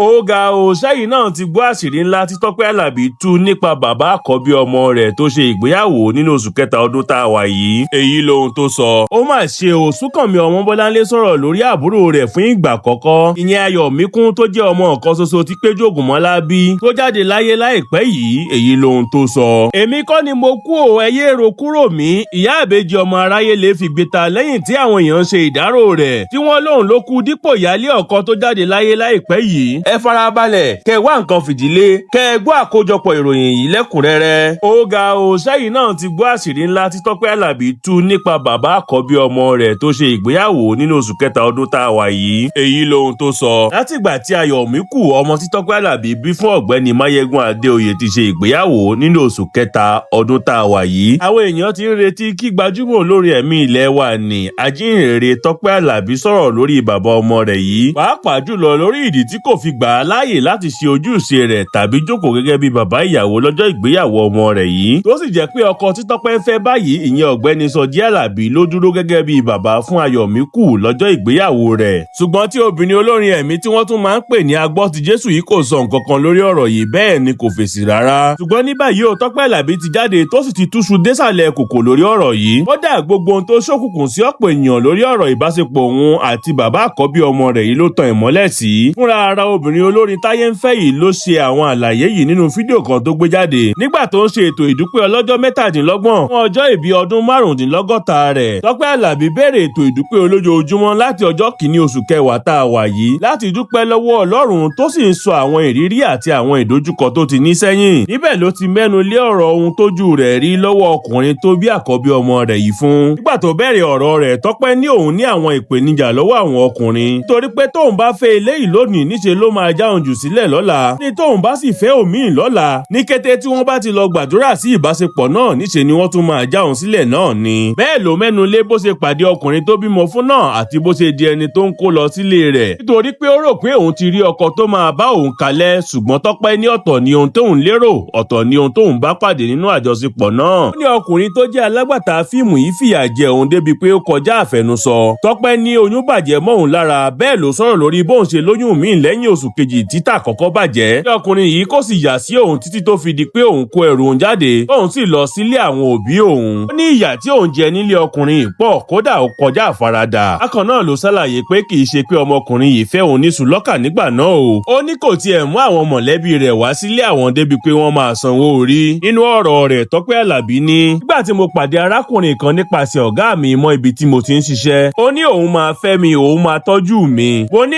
Ó ga ò, sẹ́yìn náà ti gbọ́ àṣírí ńlá tí Tọ́pẹ́ Àlàbí tú nípa bàbá àkọ́bí ọmọ rẹ̀ tó ṣe ìgbéyàwó nínú oṣù kẹta ọdún tá a wà yìí. Èyí lohun tó sọ. Ó mà ṣe ò, Súnkànmí Ọmọbọ́láńlé sọ̀rọ̀ lórí àbúrò rẹ̀ fún ìgbà àkọ́kọ́. Ìyẹn Ayọ̀míkún tó jẹ́ ọmọ ọ̀kan ṣoṣo tí Péjú Ògúnmọ́lá bí tó jáde láyé láìpẹ́ yìí. Èyí lohun tó sọ. Èmi kọ́ ni mo kú o, ẹ yé ro kúrò mí. Ìyá àbèjì ọmọ aráyé lè fi gbé ta lẹ́yìn tí àwọn èèyàn ṣe ìdárò rẹ̀ tí wọ́n lóun ló kú dípò ìyálé ọkọ tó jáde láyé láìpẹ́ yìí. Ẹ farabalẹ̀ kẹ wá nǹkan fìdílé kẹ gbọ́ àkójọpọ̀ ìròyìn yìí lẹ́kùnrẹ́rẹ́. Ó ga o, sẹ́yìn náà ti gbọ́ àṣírí ńlá tí Tọ́pẹ́ Àlàbí tú nípa bàbá àkọ́bí ọmọ rẹ̀ tó ṣe ìgbéyàwó nínú oṣù kẹta ọdún tá a wà yìí. Èyí lohun tó sọ. Látìgbà tí Ayọ̀míkù, ọmọ tí Tọ́pẹ́ Àlàbí bí fún ọ̀gbẹ́ni Máyégún Adéoyè, ti ṣe ìgbéyàwó nínú oṣù kẹta ọdún tá a wà yìí, àwọn èèyàn ti ń retí kí gbajúmọ̀ olórin ẹ̀mí ilẹ̀ wa ní ajínrere Tọ́pẹ́ Àlàbí sọ̀rọ̀ lórí bàbá ọmọ rẹ̀ yìí, pàápàá jùlọ lórí ìdí tí kò fi gbà á láàyè láti ṣe ojúṣe rẹ̀ tàbí jókòó gẹ́gẹ́ bí bàbá ìyàwó lọ́jọ́ ìgbéyàwó ọmọ rẹ̀ yìí, tó sì jẹ́ pé ọkọ tí Tọ́pẹ́ ń fẹ́ báyìí, ìyẹn ọ̀gbẹ́ni Sọjí Àlàbí, ló dúró gẹ́gẹ́ bí bàbá fún Ayọ̀míkù lọ́jọ́ ìgbéyàwó rẹ̀. Ṣùgbọ́n tí obìnrin olórin ẹ̀mí tí wọ́n tún máa ń pè ní agbọ́ti Jésù yìí kò sọ nǹkan kan lórí ọ̀rọ̀ yìí, bẹ́ẹ̀ ni kò fèsì rárá. Ṣùgbọ́n ní báyìí o, Tọ́pẹ́ Àlàbí ti jáde tó sì ti túṣu désàlẹ̀ kòkò lórí ọ̀rọ̀ yìí. Kódà, gbogbo ohun tó ṣókùnkùn sí ọ̀pọ̀ èèyàn lórí ọ̀rọ̀ ìbáṣepọ̀ òun àti bàbá àkọ́bí ọmọ rẹ̀ yìí ló tan ìmọ́lẹ̀ sí. Fúnra ara obìnrin olórin táyé ń fẹ́ yìí ló ṣe àwọn àlàyé yìí nínú fídíò kan tó gbé jáde nígbà tó ń ṣe ètò ìdúpẹ́ ọlọ́jọ́ 27 fún ọjọ́ ìbí ọdún 65 rẹ̀. Tọ́pẹ́ Àlàbí bẹ̀rẹ̀ ètò ìdúpẹ́ olójoojúmọ́ láti ọjọ́ 1 oṣù kẹwàá tá a wà yìí láti dúpẹ́ lọ́wọ́ Ọlọ́run, tó sì ń sọ àwọn ìrírí àti àwọn ìdojúkọ tó ti ní sẹ́yìn. Níbẹ̀ ló ti mẹ́nu lé ọ̀rọ̀ ohun tójú rẹ̀ rí lọ́wọ́ ọkùnrin tó bí àkọ́bí ọmọ rẹ̀ yìí fún. Nígbà tó bẹ̀rẹ̀ ọ̀rọ̀ rẹ̀, Tọ́pẹ́ ní òun ní àwọn ìpèníjà lọ́wọ́ àwọn ọkùnrin, nítorí pé tóun bá fẹ́ eléyìí lónìí, níṣe ló máa já òun jù sílẹ̀ lọ́la, ní tóun bá sì fẹ́ òmíì lọ́la, ní kété tí wọ́n bá ti lọ gbàdúrà sí ìbáṣepọ̀ náà, níṣe ni wọ́n tún máa já òun sílẹ̀ náà ni. Bẹ́ẹ̀ ló mẹ́nu lé bó ṣe pàdé ọkùnrin tó bímọ fún náà àti bó ṣe di ẹni tó ń kó lọ sílé rẹ̀, nítorí pé ó rò pé òun ti rí ọkọ tó máa bá òun kalẹ̀. Ṣùgbọ́n Tọ́pẹ́ ní ọ̀tọ̀ ni ohun tóun lérò, ọ̀tọ̀ ni ohun tóun bá pàdé nínú àjọṣepọ̀ náà. Ó ní ọkùnrin tó jẹ́ alágbàtà fíìmù yìí fìyà jẹ òun débi pé ó kọjá àfẹnusọ. Tọ́pẹ́ ní oyún bàjẹ́ mọ́ òun lára. Bẹ́ẹ̀ ló sọ̀rọ̀ lórí bóun ṣe lóyún míì lẹ́yìn oṣù 2 títà kọ́kọ́ bàjẹ́, tí ọkùnrin yìí kò sì yà sí òun títí tó fi di pé òun kó ẹrù òun jáde, tóun sì lọ sílé àwọn òbí òun. Ó ní ìyà tí òun jẹ nílé ọkùnrin yìí pọ̀, kódà ó kọjá àfaradà. Bákan náà ló ṣàlàyé pé kì í ṣe pé ọmọkùnrin yìí fẹ́ òun ní sùlọ́kà nígbà náà o. Ó ní kò tiẹ̀ mú àwọn mọ̀lẹ́bí rẹ̀ wá sílé àwọn débi pé wọ́n máa sanwó orí. Nínú ọ̀rọ̀ rẹ̀, Tọ́pẹ́ Àlàbí ní, nígbà tí mo pàdé arákùnrin kan nípasẹ̀ ọ̀gá mi mọ́ ibi tí mo ti ń ṣiṣẹ́, ó ní òun máa fẹ́ mi, òun máa tọ́jú mi. Mo ní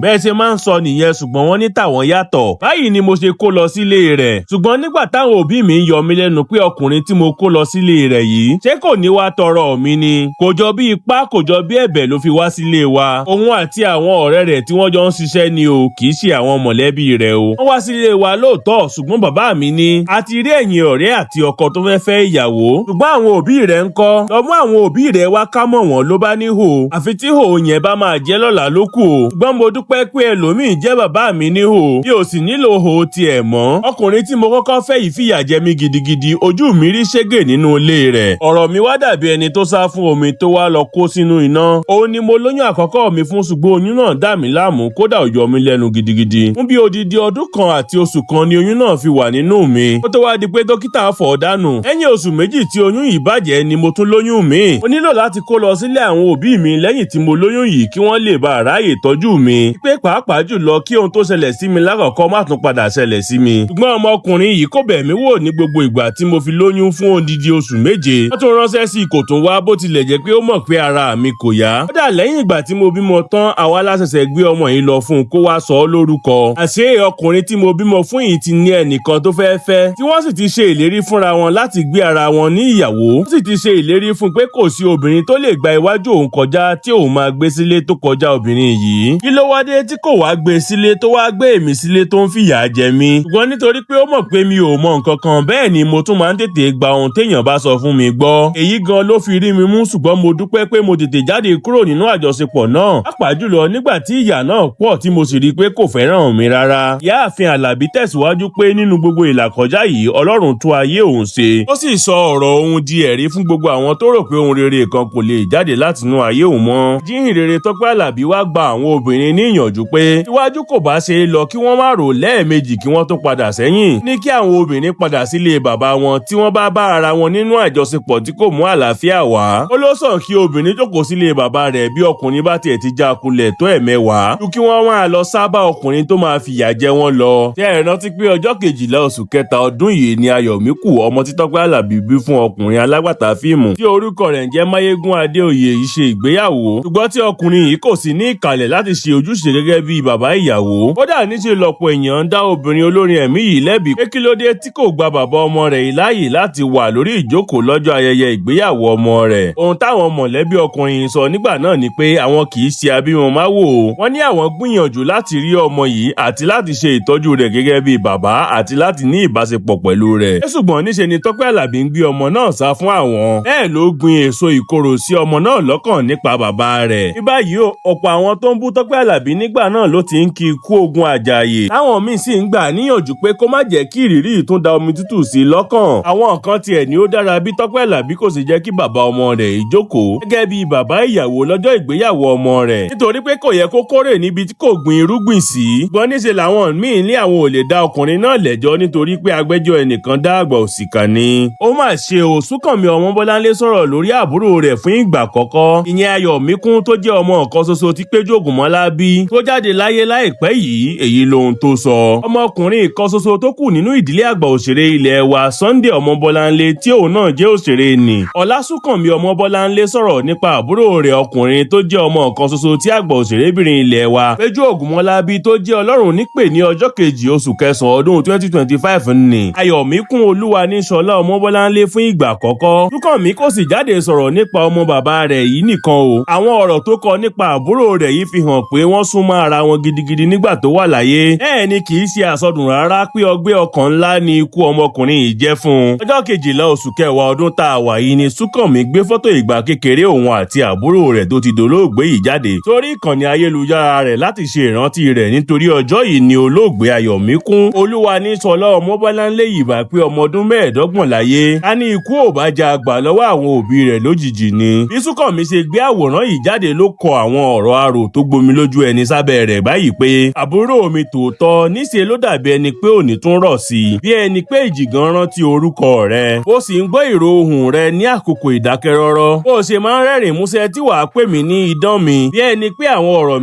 bẹ́ẹ̀ ṣe máa ń sọ nìyẹn, ṣùgbọ́n wọ́n ní tàwọn yàtọ̀. Báyìí ni mo ṣe kó lọ sílé rẹ̀. Ṣùgbọ́n nígbà táwọn òbí mi ń yọ mí lẹ́nu pé ọkùnrin tí mo kó lọ sílé rẹ̀ yìí, ṣé kò ní wá tọrọ mi ni? Kò jọ bí ipá, kò jọ bí ẹ̀bẹ̀ ló fi wá sílé wa. Òun àti àwọn ọ̀rẹ́ rẹ̀ tí wọ́n jọ ń ṣiṣẹ́ ni o, kì í ṣe àwọn mọ̀lẹ́bí rẹ̀ o. Wọ́n wá sílé wa lóòótọ́, ṣùgbọ́n bàbá mi ní, a ti rí ẹ̀yìn ọ̀rẹ́ àti ọkọ tó fẹ́ fẹ́ ìyàwó, ṣùgbọ́n àwọn òbí rẹ̀ ń kọ́? Lọ mú àwọn òbí rẹ̀ wá ká mọ̀ wọ́n. Ló bá ní hò, àfi tí hò yẹn bá máa jẹ́ lọ́la ló kù o. Ṣùgbọ́n mo dúpẹ́ pé ẹlòmíì jẹ́ bàbá mi ní hò, mi ò sì nílò hò tiẹ̀ mọ́. Ọkùnrin tí mo kọ́kọ́ fẹ́ yìí fìyà jẹ mí gidigidi, ojú mi rí ṣégè nínú ilé rẹ̀. Ọ̀rọ̀ mi wá dàbí ẹni tó sá fún omi tó wá lọ kó sínú iná. Òun ni mo lóyún àkọ́kọ́ mi fún, ṣùgbọ́n oyún náà dà mí láàmú, kódà ó yọ mí lẹ́nu gidigidi. Fún bí odidi ọdún kan àti oṣù kan ni oyún náà fi wà nínú mi, ó tó wá di pé dókítà fọ̀ dànù. Lẹ́yìn oṣù 2 tí oyún yìí bàjẹ́ ni mo tún lóyún mi. Mo nílò láti kó lọ sílé àwọn òbí mi lẹ́yìn tí mo lóyún yìí kí wọ́n lè bá ráàyè tọ́jú mi, pé pàápàá jùlọ kí ohun tó ṣẹlẹ̀ sí mi lákọ̀ọ́kọ́ má tún padà ṣẹlẹ̀ sí mi. Ṣùgbọ́n ọmọkùnrin yìí kò bẹ̀ mí wò ní gbogbo ìgbà tí mo fi lóyún fún odidi oṣù 7. Wọ́n tún ránṣẹ́ sí kò tún wá, bó tilẹ̀ jẹ́ pé ó mọ̀ pé ara mi kò yá. Kódà, lẹ́yìn ìgbà tí mo bímọ tán, àwa la ṣẹ̀ṣẹ̀ gbé ọmọ yìí lọ fún un kó wá sọ ọ́ lórúkọ. Àṣé ọkùnrin tí mo bímọ fún yìí ti ní ẹnìkan tó fẹ́ fẹ́, tí wọ́n sì ti ṣe ìlérí fúnra wọn láti gbé ara wọn ní ìyàwó. Ó sì ti ṣe ìlérí fún pé kò sí obìnrin tó lè gba iwájú òun kọjá tí òun máa gbé sílé tó kọjá obìnrin yìí. Kí ló wá dé tí kò wá gbé sílé, tó wá gbé èmi sílé tó ń fìyà jẹ mí? Ṣùgbọ́n nítorí pé ó mọ̀ pé mi ò mọ nǹkan kan, bẹ́ẹ̀ ni mo tún máa ń tètè gba ohun téèyàn bá sọ fún mi gbọ́, èyí gan ló fi rí mi mú. Ṣùgbọ́n mo dúpẹ́ pé mo tètè jáde kúrò nínú àjọṣepọ̀ náà, pàápàá jùlọ nígbà tí ìyà náà pọ̀ tí mo sì rí i pé kò fẹ́ràn mi rárá. Ìyáàfin Àlàbí tẹ̀síwájú pé nínú gbogbo ìlàkọjá yìí, Ọlọ́run tún ayé òun ṣe. Ó sì sọ ọ̀rọ̀ òun di ẹ̀rí fún gbogbo àwọn tó rò pé ohun rere kan kò lè jáde látinú ayé òun mọ́. Jíhìnrere Tọ́pẹ́ Àlàbí wá gba àwọn obìnrin ní ìyànjú pé iwájú kò bá ṣe é lọ kí wọ́n má rò lẹ́ẹ̀mejì kí wọ́n tó padà sẹ́yìn. Ní kí àwọn obìnrin padà sílé bàbá wọn tí wọ́n bá bá ara wọn nínú àjọṣepọ̀ tí kò mú àlàáfíà wá. Ó ló sàn kí obìnrin jókòó sílé bàbá rẹ̀ bí ọkùnrin bá tiẹ̀ ti já kulẹ̀ tó ẹ̀mẹ́wàá, ju kí wọ́n máa lọ sábà ọkùnrin tó máa fìyà jẹ wọ́n lọ. Ṣé ẹ rántí pé ọjọ́ 12 oṣù kẹta ọdún yìí ni Ayọ̀míkù, ọmọ tí Tọ́pẹ́ Àlàbí bí fún ọkùnrin alágbàtà fíìmù tí orúkọ rẹ̀ ń jẹ́ Máyégún Adéoyè yìí ṣe ìgbéyàwó, ṣùgbọ́n tí ọkùnrin yìí kò sí ní ìkàlẹ̀ láti ṣe ojúṣe gẹ́gẹ́ bí bàbá ìyàwó. Kódà níṣe lọ́pọ̀ èèyàn ń dá obìnrin olórin ẹ̀mí yìí lẹ́bi pé kí ló dé tí kò gba bàbá ọmọ rẹ̀ yìí láàyè láti wà lórí ìjókòó lọ́jọ́ ayẹyẹ ìgbéyàwó ọmọ rẹ̀. Ohun táwọn mọ̀lẹ́bí ọkùnrin yìí sọ nígbà náà ni pé àwọn kì í ṣe abímọmáwò. Wọ́n ní àwọn gbìyànjú láti rí ọmọ yìí àti láti ṣe ìtọ́jú rẹ̀ gẹ́gẹ́ bí bàbá àti láti ní ìbáṣepọ̀ pẹ̀lú rẹ̀. Ṣùgbọ́n níṣe ni Tọ́pẹ́ Àlàbí ń gbé ọmọ náà sá fún àwọn. Bẹ́ẹ̀ ló gbin èso ìkorò sí ọmọ náà lọ́kàn nípa bàbá rẹ̀. Ní báyìí o, ọ̀pọ̀ àwọn tó ń bú Tọ́pẹ́ Àlàbí nígbà náà ló ti ń kí ikú ogun àjàyè. Táwọn míì sì ń gbà níyànjú pé kó má jẹ́ kí ìrírí yìí tún da omi tútù sí i lọ́kàn. Àwọn kan tiẹ̀ ní ó dára bí Tọ́pẹ́ Àlàbí kò sì jẹ́ kí bàbá ọmọ rẹ̀ ìjókòó gẹ́gẹ́ bí bàbá ìyàwó lọ́jọ́ ìgbéyàwó ọmọ rẹ̀, nítorí pé kò yẹ kó kórè níbi tí kò gbin irúgbìn sí. Ṣùgbọ́n níṣe làwọn míì ní àwọn ò lè dá ọkùnrin náà lẹ́jọ́ nítorí pé agbẹjọ́ ẹnìkan dá àgbà òṣìkà ni. Ó mà ṣe o, Súnkànmí Ọmọbọ́láńlé sọ̀rọ̀ lórí àbúrò rẹ̀ fún ìgbà àkọ́kọ́, ìyẹn Ayọ̀míkún tó jẹ́ ọmọ ọ̀kan ṣoṣo tí Péjú Ògúnmọ́lá bí tó jáde láyé láìpẹ́ yìí. Èyí lohun tó sọ. Ọmọkùnrin kan ṣoṣo tó kù nínú ìdílé àgbà òṣèré ilẹ̀ wa Sunday Ọmọbọ́láńlé tí òun náà jẹ́ òṣèré nì. Ọlásùnkànmí Ọmọbọ́láńlé sọ̀rọ̀ nípa àbúrò rẹ̀ ọkùnrin tó jẹ́ ọmọ kan ṣoṣo tí àgbà òṣèrébìnrin ilẹ̀ wa Péjú Ògúnmọ́lá bí tó jẹ́ Ọlọ́run nípè ní ọjọ́ 2 oṣù kẹsàn-án ọdún 2025 nì. Ayọ̀míkún Olúwaníṣọlá Ọmọbọ́láńlé fún ìgbà àkọ́kọ́. Súnkànmí kò sì jáde sọ̀rọ̀ nípa ọmọ bàbá rẹ̀ yìí nìkan o. Àwọn ọ̀rọ̀ tó kọ nípa àbúrò rẹ̀ yìí fi hàn pé wọ́n súnmọ́ ara wọn gidigidi nígbà tó wà láyé. Bẹ́ẹ̀ ni kì í ṣe àsọdùn rárá pé ọgbẹ́ ọkàn ńlá ni ikú ọmọkùnrin yìí jẹ́ fún un. Ọjọ́ 12 oṣù kẹwàá ọdún tá a wà yìí ni Súnkànmí gbé fọ́tò ìgbà kékeré òun àti àbúrò rẹ̀ tó ti dolóògbé yìí jáde sórí ìkànnì ayélujára rẹ̀ láti ṣe ìrántí rẹ̀, nítorí ọjọ́ yìí ni olóògbé Ayọ̀míkún Olúwaníṣọlá Ọmọbọ́láńlé yìí bá pé ọmọ ọdún 25 láyé. Ká ní ikú ò bá já gbà lọ́wọ́ àwọn òbí rẹ̀ lójijì ni. Bí Súnkànmí ṣe gbé àwòrán yìí jáde ló kọ àwọn ọ̀rọ̀ arò tó gbomi lójú ẹni sábẹ́ rẹ̀ báyìí pé àbúrò mi tòótọ́, níṣe ló dàbí ẹni pé òní tún rọ̀ sí i, bí ẹni pé ìjìgàn rántí orúkọ rẹ̀. Ó sì ń gbọ́ ìró ohùn rẹ̀ ní àkókò ìdákẹ́rọ́rọ́. Bó ṣe máa ń rẹ́rìn músẹ́ tí wàá pè mí ní idán mi, bí ẹni pé àwọn ọ̀rọ̀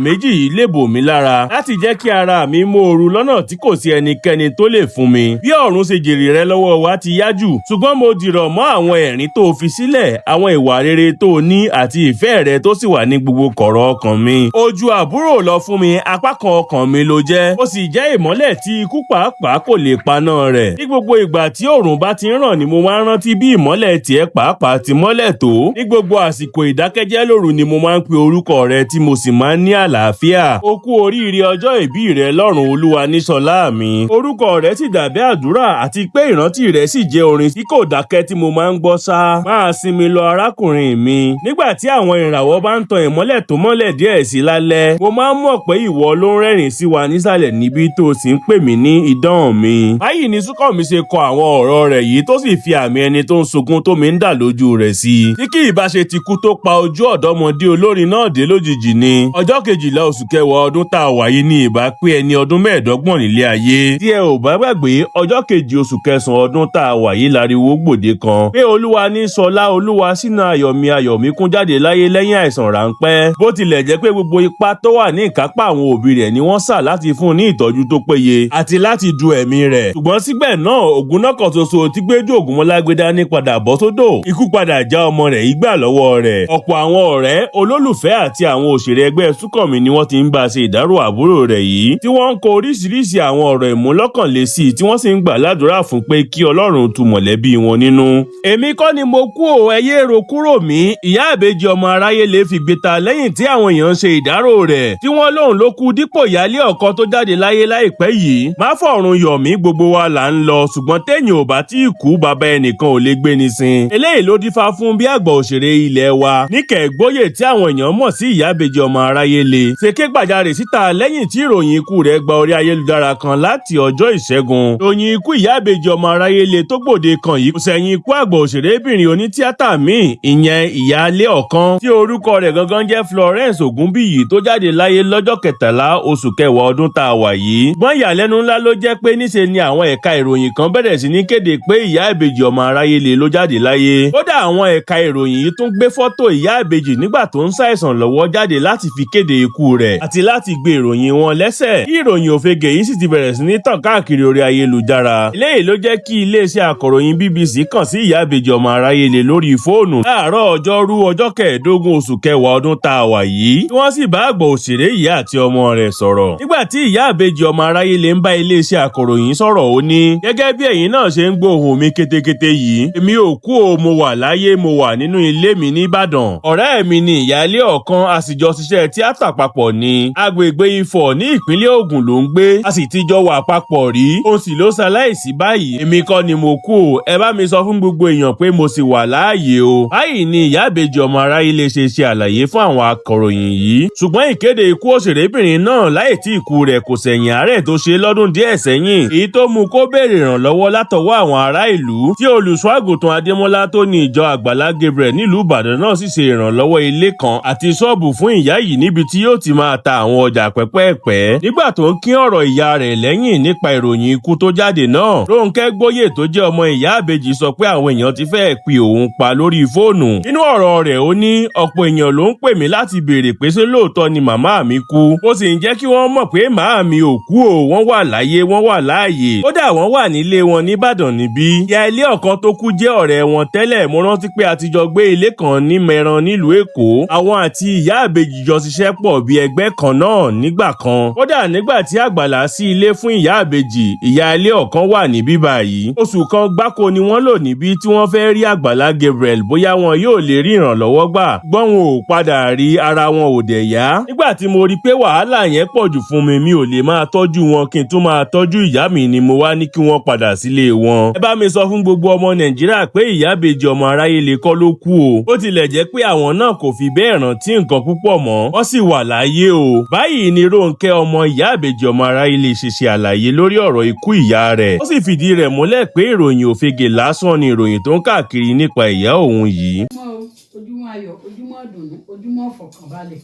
méjì yìí lè bò mí lára láti jẹ́ kí ara mi mòoru lọ́nà tí kò sí ẹnikẹ́ni tó lè fún mi. Bí ọ̀run ṣe jèrè rẹ lọ́wọ́ wa ti yá jù, ṣùgbọ́n mo dìrọ̀ mọ́ àwọn ẹ̀rín tó fi sílẹ̀, àwọn ìwà rere tó ní àti ìfẹ́ rẹ tó sì wà ní gbogbo kọ̀rọ̀ ọkàn mi. Ojú àbúrò lọ fún mi, apá kan ọkàn mi ló jẹ́, ó sì jẹ́ ìmọ́lẹ̀ tí ikú pàápàá kò lè paná rẹ̀. Ní gbogbo ìgbà tí òòrùn bá ti ń ràn ni mo máa ń rántí bí ìmọ́lẹ̀ tiẹ̀ pàápàá ti mọ́lẹ̀ tó. Ní gbogbo àsìkò ìdákẹ́jẹ́ lóru ni mo máa ń pe orúkọ rẹ tí mo sì máa ń ní àlàáfíà. O kú oríire ọjọ́ ìbí rẹ lọ́run Olúwaníṣọlá mi. Orúkọ rẹ sì dàbí àdúrà àti pé ìrántí rẹ sì jẹ́ orin tí kò dákẹ́ tí mo máa ń gbọ́ sá. Máa sinmi lọ arákùnrin mi. Nígbà tí àwọn ìràwọ̀ bá ń tan ìmọ́lẹ̀ tó mọ́lẹ̀ díẹ̀ sí lálẹ́, mo máa ń mọ̀ pé ìwọ ló ń rẹ́rìn sí wa nísàlẹ̀ níbi tó sì ń pè mí ní idán mi. Báyìí ni Súnkànmí ṣe kọ àwọn ọ̀rọ̀ rẹ̀ yìí tó sì fi àmì ẹni tó ń sunkún tó mi ń dà lójú rẹ̀ sí i. Tí kì í bá ṣe ti kú tó pa ojú ọ̀dọ́mọdé olórin náà dé lójijì ni. Ọjọ́ 12 oṣù kẹwàá ọdún tá a wà yìí ní ìbá pé ẹni ọdún 25 nílé ayé. Tí ẹ ò bá gbàgbé, ọjọ́ 2 oṣù kẹsàn-án ọdún tá a wà yìí láriwo gbòde kan pé Olúwaníṣọlá Olúwaṣínà Ayọ̀mí Ayọ̀míkún jáde láyé lẹ́yìn àìsàn ráńpẹ́. Bó tilẹ̀ jẹ́ pé gbogbo ipá tó wà ní ìkápá àwọn òbí rẹ̀ ni wọ́n sà láti fún un ní ìtọ́jú tó péye àti láti du ẹ̀mí rẹ̀. Ṣùgbọ́n síbẹ̀ náà, ògùn náà kan ṣoṣo tí Péjú Ògúnmọ́lá gbé dání padà bọ́ sódò. Ikú padà já ọmọ rẹ̀ yìí gbà lọ́wọ́ rẹ̀. Ọ̀pọ̀ àwọn ọ̀rẹ́, olólùfẹ́ àti àwọn òṣèré ẹgbẹ́ Súnkànmí ni wọ́n ti ń bá ṣe ìdárò àbúrò rẹ̀ yìí, tí wọ́n ń kọ oríṣiríṣi àwọn ọ̀rọ̀ ìmúlọ́kànlé sí i tí wọ́n sì ń gbà ládùúrà fún pé kí Ọlọ́run tu mọ̀lẹ́bí wọn nínú. Èmi kọ́ ni mo kú o, ẹ yé ro kúrò mí. Ìyá àbèjì ọmọ aráyé lè fi gbé ta lẹ́yìn tí àwọn èèyàn ṣe ìdárò rẹ̀ tí wọ́n lóun ló kú dípò ìyálé ọ̀kan tó jáde láyé láìpẹ́ yìí. Má fọ̀run yọ̀ mí, gbogbo wa là ń lọ, ṣùgbọ́n téèyàn ò bá tí ì kú, bàbá ẹnìkan ò lè gbé ni sin. Eléyìí ló dífá fún bí àgbà òṣèré ilẹ̀ wa Níkẹ́ Gbóyè tí àwọn èèyàn mọ̀ sí ìyá àbèjì ọmọ aráyé le ṣe ké gbàjarè síta lẹ́yìn tí ìròyìn ikú rẹ̀ gba orí ayélujára kan láti ọjọ́ Ìṣẹ́gun. Ìròyìn ikú ìyá àbèjì ọmọ aráyé le tó gbòde kan yìí kò sẹ́yìn ikú àgbà òṣèrébìnrin onítíátà míì, ìyẹn ìyáálé ọ̀kan tí orúkọ rẹ̀ gangan jẹ́ Florence Ògúnbíyì tó jáde láyé lọ́jọ́ 13 oṣù kẹwàá ọdún tá a wà yìí. Ṣùgbọ́n ìyàlẹ́nu ńlá ló jẹ́ pé níṣe ni àwọn ẹ̀ka ìròyìn kan bẹ̀rẹ̀ sí ní kéde pé ìyá ìbejì ọmọ aráyé le ló jáde láyé. Kódà àwọn ẹ̀ka ìròyìn yìí tún gbé fọ́tò ìyá ìbejì nígbà tó ń ṣàìsàn lọ́wọ́ jáde láti fi kéde ikú rẹ̀ àti láti gbé ìròyìn wọn lẹ́sẹ̀. Kí ìròyìn òfegè yìí sì ti bẹ̀rẹ̀ sí ní tàn káàkiri orí ayélujára. Eléyìí ló jẹ́ kí iléeṣẹ́ akọ̀ròyìn BBC kàn sí ìyá ìbejì ọmọ aráyé le lórí fóònù láàárọ̀ ọjọ́rú ọjọ́ kẹẹ̀ẹ́dógún oṣù kẹwàá ọdún tá a wà yìí, tí wọ́n sì bá àgbà òṣèré ìyá àti ọmọ rẹ̀ sọ̀rọ̀. Nígbà tí ìyá ìbejì ọmọ aráyé le ń bá iléeṣẹ́ akọ̀ròyìn sọ̀rọ̀, ó ní, "Gẹ́gẹ́ bí ẹ̀yin náà ṣe ń gbóhùn mi kétékété yìí, èmi ò kú o, mo wà láyé, mo wà nínú ilé mi nìbàdàn. Ọ̀rẹ́ mi ni ìyáálé ọ̀kan, a sì jọ ṣiṣẹ́ tíátà papọ̀ ní agbègbè Ifọ̀ ní ìpínlẹ̀ Ògùn ló ń gbé, a sì ti jọ wà papọ̀ rí. Òun sì ló ṣaláìsí báyìí. Èmi kọ́ ni mo kú o, ẹ bá mi sọ fún gbogbo èèyàn pé mo sì wà láàyè o." Báyìí ni ìyá ìbejì ọmọ aráyé lè ṣe ṣe àlàyé fún àwọn akọ̀ròyìn yìí. Ṣùgbọ́n ìkéde ikú òṣèrébìnrin náà láì tí ikú rẹ̀ kò sẹ̀yìn àárẹ̀ tó ṣe lọ́dún díẹ̀ sẹ́yìn, èyí tó mú kó béèrè ìrànlọ́wọ́ látọwọ́ àwọn ará ìlú, tí olùṣọ́ àgùntàn Adémọ́lá tó ní ìjọ Àgbàlá Gabriel nílùú Ìbàdàn náà sì ṣe ìrànlọ́wọ́ ilé kan àti ṣọ́ọ̀bù fún ìyá yìí níbi tí yóò ti máa ta àwọn ọjà pẹ́pẹ́ẹ̀pẹ́. Nígbà tó ń kín ọ̀rọ̀ ìyá rẹ̀ lẹ́yìn nípa ìròyìn ikú tó jáde náà, Rónkẹ́ Gbóyè tó jẹ́ ọmọ ìyá àbejì sọ pé àwọn èèyàn ti fẹ́ẹ̀ pe òun pa lórí fóònù. Nínú ọ̀rọ̀ rẹ̀, ó ní, "Ọ̀pọ̀ èèyàn ló ń pè mí láti béèrè pé ṣé lóòótọ́ ni màmá mi kú. Ó sì ń jẹ́ kí wọ́n mọ̀ pé màá mi ò kú o, wọ́n wà láyé, wọ́n wà láàyè. Kódà wọ́n wà nílé wọn nìbàdàn níbí." Ìyá ilé ọ̀kan tó kú jẹ́ ọ̀rẹ́ wọn tẹ́lẹ̀. Mo rántí pé a ti jọ gbé ilé kan ní Mẹran nílùú Èkó. Àwọn àti ìyá àbejì jọ ṣiṣẹ́ pọ̀ bí ẹgbẹ́ kan náà nígbà kan. Kódà nígbà tí Àgbàlá sí ilé fún ìyá àbejì, ìyá ilé ọ̀kan wà níbí báyìí. Oṣù kan gbáko ni wọ́n lò níbí tí wọ́n fẹ́ rí Àgbàlá Gabriel bóyá wọn yóò lè rí ìrànlọ́wọ́ gbà. Gbọ́n wọn ò padà rí, ara wọn ò dẹ̀ yá. Nígbà tí mo rí pé wàhálà yẹn pọ̀ jù fún mi, mi ò lè máa tọ́jú wọn kí n tún máa tọ́jú ìyá mi, ni mo wá ní kí wọ́n padà sílé wọn. Ẹ bá mi sọ fún gbogbo ọmọ Nàìjíríà pé ìyá ìbejì ọmọ aráyé lè kọ́ ló kú o. Ó tilẹ̀ jẹ́ pé àwọn náà kò fi bẹ́ẹ̀ rántí nǹkan púpọ̀ mọ́, wọ́n sì wà láyé o. Báyìí ni Rónkẹ́ ọmọ ìyá ìbejì ọmọ aráyé lè ṣe ṣe àlàyé lórí ọ̀rọ̀ ikú ìyá rẹ̀. Ó sì fìdí rẹ̀ múlẹ̀ pé ìròyìn òfegè lásán ni ìròyìn tó ń káàkiri nípa ìyá òun yìí. Ojúmọ́ o, ojúmọ́ ayọ̀, ojúmọ́ ìdùnnú, ojúmọ́ ìfọ̀kànbalẹ̀.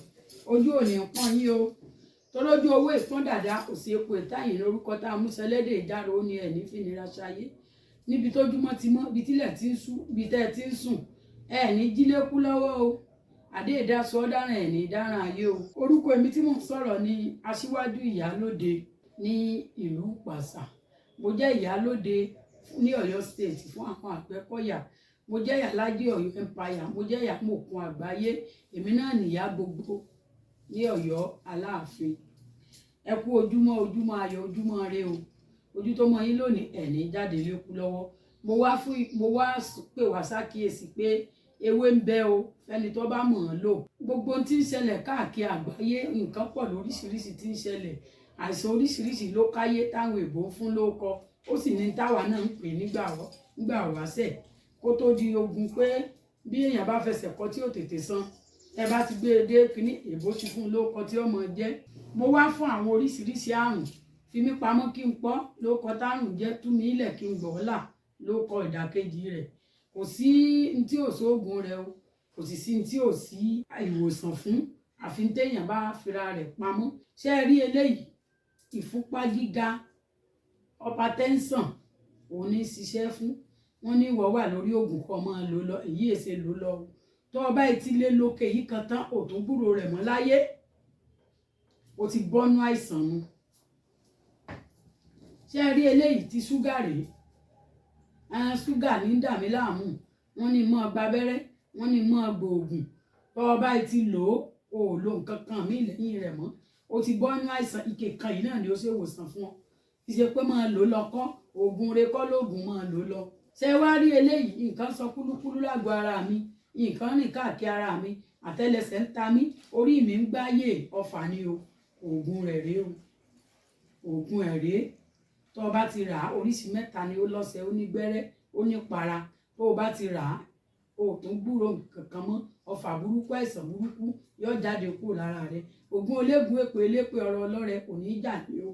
Ojú ò ní pọ́n yín o, torójú owó ìpọ́n dàda kò sí epo ìtayìn lórúkọ tá a mú sẹlẹ́dẹ̀ ìdárò, ó ní ẹ̀ ní fìnira ṣayé níbi tójúmọ́ ti mọ́, ibi tílẹ̀ ti ń sú, ibi tẹ́ ẹ ti ń sùn, ẹ ní jílékú lọ́wọ́ o. Àdé ìdásọ dáràn, ẹ̀ ní dáràn ayé o. Orúkọ èmi tí mò ń sọ̀rọ̀ ní Aṣíwájú Ìyálóde ní ìlú Pàṣà. Mo jẹ́ Ìyálóde ní Ọ̀yọ́ State fún àwọn Àgbẹ̀kọ̀yà. Mo jẹ́ Ìyálájé Ọ̀yọ́ Empire. Mo jẹ́ Ìyámòkun àgbáyé. Èmi náà nìyá gbogbo ní Ọ̀yọ́ Aláàfin. Ẹ kú ojúmọ́, ojúmọ́ ayọ̀, ojúmọ́ ire o. Ojú tó mọ́ yín lónìí, ẹ̀ ní jáde lékú lọ́wọ́. Mo wá pè wá sákìyèsí pé ewé ń bẹ o fẹ́ni tó bá mọ̀ ọ́n lò. Gbogbo ohun tí ń ṣẹlẹ̀ káàkiri àgbáyé, nǹkan pọ̀ lóríṣiríṣi tí ń ṣẹlẹ̀. Àìsàn oríṣiríṣi ló káyé táwọn èèbó ń fún lóko, ó sì ní táwa náà ń pè nígbà wáṣẹ̀ kó tó di ogun, pé bí èèyàn bá fẹsẹ̀ kọ tí ò tètè san, ẹ bá ti gbé e dé kínní, èèbó ti fún lóko tí ọmọ jẹ́. Mo wá fún àwọn oríṣiríṣi àrùn. Fi mí pamọ́ kí n pọ́ lóko tárùn jẹ́, tú mi ilẹ̀ kí n gbọ́ là lóko ìdàkejì rẹ̀. Kò sí ní tí ò sóògùn rẹ̀ o, kò sì sí ní tí ò sí ìwòsàn fún, àfi téèyàn bá fira rẹ̀ pamọ́. Ṣé ẹ rí eléyìí? Ìfúnpá gíga, hypertension, òun ní ṣiṣẹ́ fún. Wọ́n ní ìwọ wà lórí oògùn kó máa lò lọ, èyí èsè lò lọ. Tó o bá ti lé lókè yìí kan tán, ò tún gbúrò rẹ̀ mọ́ láyé, o ti bọ́nú àìsàn nu. Ṣé ẹ rí eléyìí? Ti ṣúgà rèé. Ṣúgà ní dà mí láàmú, wọ́n ní mọ́ gbabẹ́rẹ́, wọ́n ní mọ́ gbòògùn. Tó o bá ti lò ó, o ò lo nǹkan kan mí lẹ́yìn rẹ̀ mọ́, o ti bọ́nú àìsàn. Ike kan yìí náà ni ó ṣe wòsàn fún ọ. Kì í ṣe pé máa lò lọ kọ́ oògùn rẹ kọ́ lóògùn, máa lò lọ. Ṣé wá rí eléyìí? Nǹkan sọ kúlúkúlú lágbo ara mi, nǹkan rìn káàkiri ara mi, àtẹ́lẹsẹ̀ ń ta mí, orí mi ń gbáyé, ọfà ni o. Oògùn rẹ̀ rèé o, oògùn ẹ̀ rèé. Tó o bá ti rà á, oríṣi mẹ́ta ni ó lọ́sẹ̀, ó ní gbẹ́rẹ́, ó ní para. Tó o bá ti rà á, o ò tún gbúrò kankan mọ́. Ọfà burúkú, àìsàn burúkú yóò jáde kúrò lára rẹ. Ògùn ológun, èpè elépè, ọ̀rọ̀ ọlọ́rẹ kò ní í jà ní o.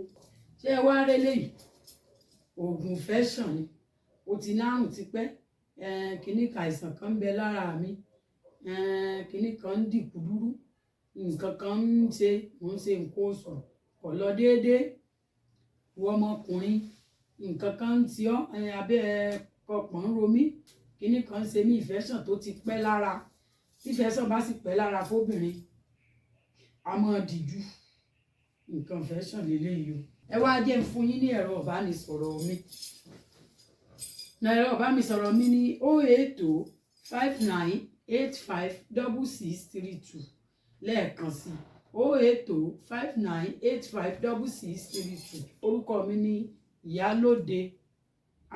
Ṣé ẹ wá rí eléyìí? Oògùn infection ni. O ti nárùn tipẹ́, kínní kan, àìsàn kan ń bẹ lára mi, kínní kan ń dìkú dúró, nǹkan kan ń ṣe, mò ń ṣe nǹkan oṣù kò Kò lọ déédéé. Ìwọ ọmọkùnrin, nǹkan kan ń ti ọ́, abẹ́ kọpọ̀ ń ro mí, kíní kan ń ṣe mí, ìfẹ́sàn tó ti pẹ́ lára. Tí ìfẹ́sàn bá sì pẹ́ lára fóbìnrin, a máa dìjú. Nǹkan ìfẹ́sàn lélẹ́yìí o. Ẹ wá jẹ́ n fún yín ní ẹ̀rọ ìbánisọ̀rọ̀ mi. Ẹ̀rọ ìbánisọ̀rọ̀ mi ní 080 59 85 66 32. Lẹ́ẹ̀kan sí i, 080 59 85 66 32. Orúkọ mi ní Ìyálóde,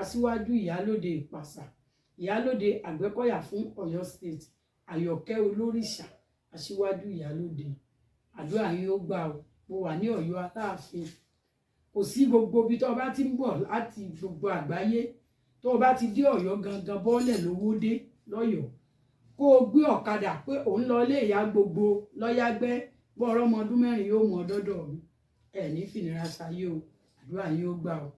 Aṣíwájú Ìyálóde Ìpàṣà, Ìyálóde Àgbẹ̀kọ̀yà fún Ọ̀yọ́ State, Àyọ̀kẹ́ Olórìṣà, Aṣíwájú Ìyálóde. Àdúrà yín ó gbà o. Mo wà ní Ọ̀yọ́ Aláàfin. Kò sí gbogbo ibi tó o bá ti ń bọ̀ láti gbogbo àgbáyé, tó o bá ti dé Ọ̀yọ́ gangan, bọ́ọ̀lẹ̀ lówó dé lọ́yọ̀ọ́, kó o gbé ọ̀kadà pé òun lọ ilé ìyá gbogbo lọ́yágbẹ́, bọ́ ọ̀rọ̀ ọmọ ọdún 4 yóò mú ọ dọ́dọ̀ mi. Ẹ ní fìnira ṣayé o. Àdúrà yín ó gbà o.